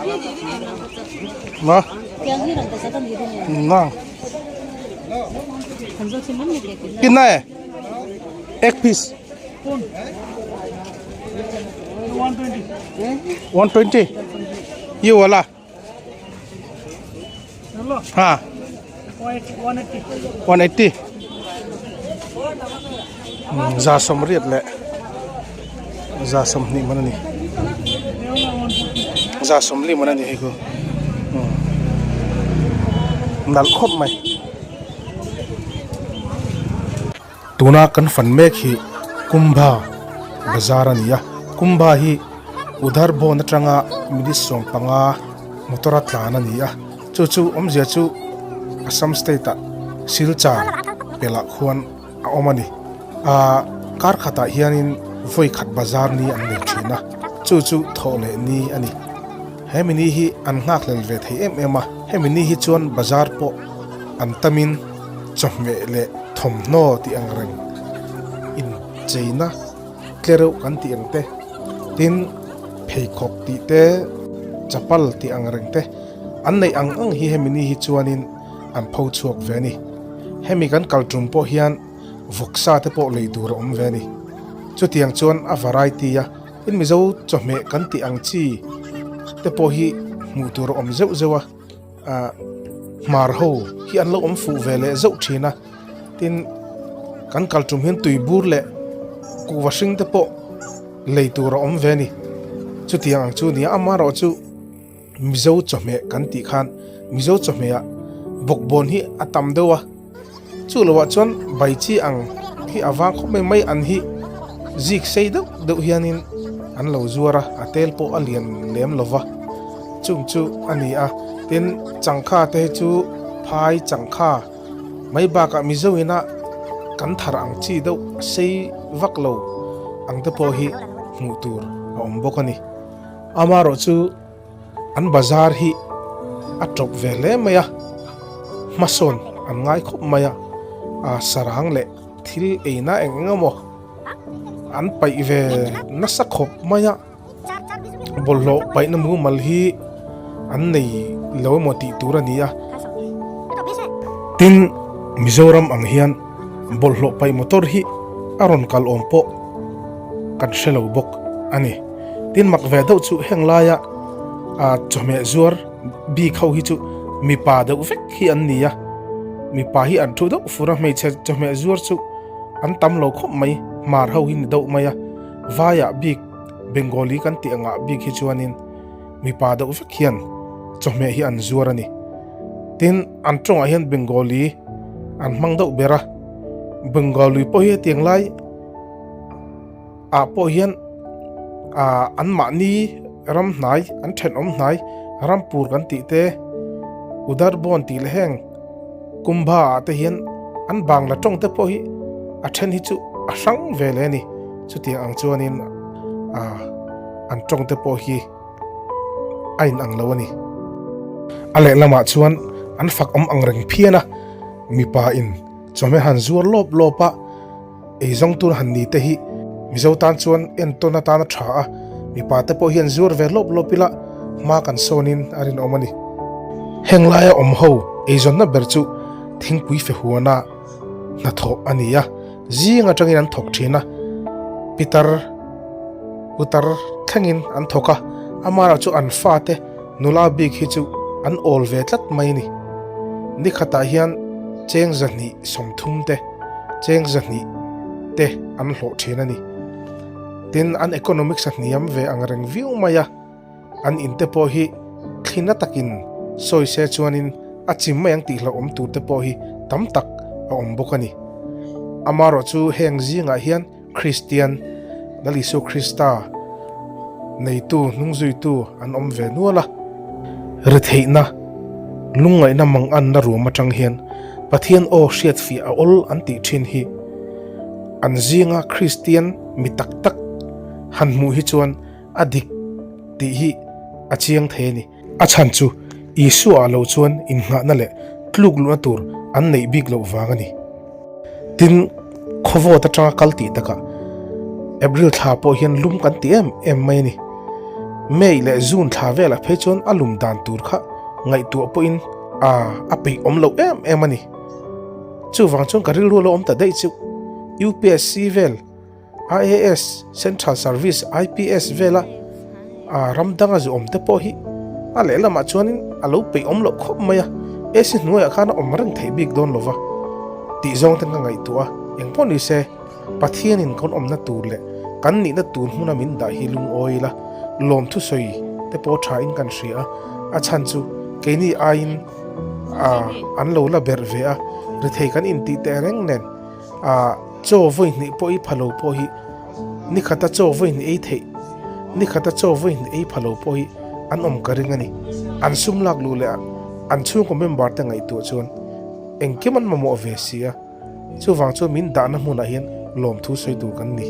Ma na कितना है एक पीस 120 ये वाला हाँ 180 180 leh 120 man a ni 140 man a ni hei chu nalh khawp mai tuna kan fan mek hi kumbha bazar a ni a kumbha hi udhar bhawn atanga minute 15 motor a tlan a ni a chu chu awmzia chu Assam state ah Silchar pelh ah khuan a awm a ni ah kar khatah hianin vawi khat bazar ni an nei thin a chu chu thawh leh ni a ni hemi ni hi an nghak hlel ve thei em em a hemi ni hi chuan bazar pawh an tamin chawhmeh leh thawmhnaw tih ang reng incheina tle reuh kan tih ang te tin pheikhawk tih te chapal tih ang reng te an neih ang ang hi hemi ni hi chuanin an pho chhuak ve a ni. Hemi kan kal tum pawh hian vawksa te pawh lei tur a awm ve a ni. Chutiang chuan a variety a, tin Mizo chawhmeh kan tih ang chi te pawh hi hmuh tur a awm zeuh zeuh a, ah hmar ho hi an lo awm fuh ve leh zeuh thin a, tin kan kal tum hian tuibur leh kuhva hring te pawh lei tur a awm ve a ni. Chutiang ang chu a ni a, amaherawhchu. Mizo chawhmeh kan tih khan Mizo chawhmehah bawkbawn hi a tam deuh a, chu lohah chuan bai chi ang hi a vang khawp mai mai an hi zik sei deuh deuh hianin an lo zuar a, a tel pawh a lian lem lo va, chung chu a ni a, tin changkha te hi chu phai changkha mai bakah Mizo ina kan thar ang chi deuh a sei vak lo ang te pawh hi hmuh tur a awm bawk a ni. Amaherawh chu an bazar hi a tawp ve hle mai a, hmasawn an ngai khawp mai a, a sarang leh thil eina eng eng emaw an paih ve nasa khawp mai a, bawlhhlawh paihna mumal hi an nei lo emaw tih tur a ni a. Tin, Mizoram ang hian bawlhhlawh paih motor hi a rawn kal awm pawh kan hre lo bawk a ni. Tin mak ve deuh chu heng laia ah chawhmeh zuar bik ho hi chu mipa deuh vek hi an ni a, mipa hi an thu deuh fur a, hmeichhe chawhmeh zuar chu an tam lo khawp mai, hmar ho hi ni deuh mai a, vaiah bik Bengali kan tih angah bik hi chuanin mipa deuh vek hian chawhmeh hi an zuar a ni. Tin an tawngah hian Bengali an hmang deuh ber a, Bengali pawh hi hetiang lai. ah pawh hian ah an mahni ram hnai an thenawm hnai rampur kan tih te Udarbond tih leh heng Kumbha ah te hian an bangla tawng te pawh hi a then hi chu a hrang ve leh a ni chutiang ang chuanin ah an tawng te pawh hi a in ang lo a ni. A lehlamah chuan an fak awm ang reng phian a mipa in chawhmeh han zuar lawp lawp a. Eizawng tur han ni te hi Mizo tan chuan entawn atan a tha a, mipa te pawh hian zuar ve lawp lawp ila hma kan sawnin a rinawm a ni. Heng laia awm ho eizawnna ber chu thingpui fe huana hnathawh a ni a, zing atangin an thawk thin a, pitar putar thlengin an thawk a, amaherawh chu an fate nula bik hi chu an awl ve tlat mai a ni. Nikhatah hian cheng 230 te. Cheng 200 te an hlawh thin a ni. Tin, an economics a hniam ve ang reng viau mai a, an in te pawh hi thlina takin sawi se chuanin a chim mai ang tih hlauhawm tur te pawh hi tam tak a awm bawk a ni. Amaherawh chu heng zingah hian Kristian, Lal Isua Krista neitu, hnungzuitu an awm ve nual a. Retheihna, lungngaihna manganna ruam atang hian Pathian aw hriatfiah a awl an tih thin hi an zinga Kristian mi tak tak han hmuh hi chuan a dik tih hi a chiang thei a ni. A chhan chu Isua ah lo chuan innghahna leh tluk luhna tur an neih bik loh vang a ni. Tin, khawvawt atanga kal tih takah April thla pawh hian lum kan ti em em mai a ni. May leh June thla velah phei chuan a lum dan tur kha ngaihtuah pawhin a a peih awm loh em em a ni. Chuvang chuan ka rilru a lo awm ta daih chu. UPSC vel, IAS, Central Service, IPS vela a ram danga zu awm te pawh hi a lehlamah chuanin a lo peih awm loh khawp mai a, AC hnuaiah khan a awm reng theih bik dawn lova tih zawng ten ka ngaihtuah a, engpawh ni se Pathianin kan awmna tur leh kan nihna tur hmuna min dah hi lungawi ila lawmthu sawi te pawh tha in kan hria a, a chhan chu keini aiin an lo la berh ve a, rethei kan intih teh reng nen. Ah, chaw vawi hnih pawh ei pha lo pawh hi ni khata chaw vawi hnih ei theih, ni khata chaw vawi hnih ei pha lo pawh hi an awm ka ring a ni. An sum lak luh leh an chhungkaw member te ngaihtuah chuan engkim an mamawh ve si a, chuvang chuan min dahna hmunah hian lawmthu sawi tur kan ni.